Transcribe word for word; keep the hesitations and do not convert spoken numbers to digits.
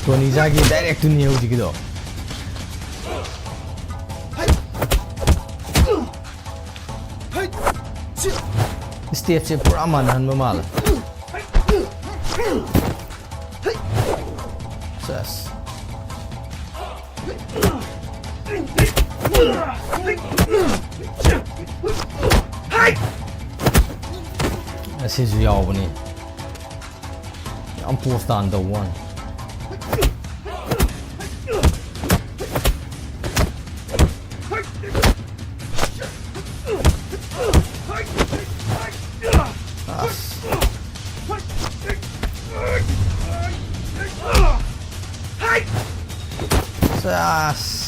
ꯇꯣꯅꯤꯖꯥꯒꯤ ꯗꯥꯏꯔꯦꯛꯇꯨꯅꯤ ꯍꯧꯖꯤꯛꯀꯤꯗꯣ꯫ ꯁ꯭ꯇꯦꯠꯁꯦ ꯄꯨꯔꯥ ꯃꯥꯟꯅꯍꯟꯕ ꯃꯥꯜꯂꯦ꯫ ꯁꯦꯁ꯫ ꯑꯁꯤꯁꯨ ꯌꯥꯎꯕꯅꯤ꯫ ꯌꯥꯝ ꯄꯣꯁ ꯇꯥꯅ ꯇꯧꯕ ꯋꯥꯅꯤ꯫ ꯑꯁ꯫ ꯁꯥꯁ꯫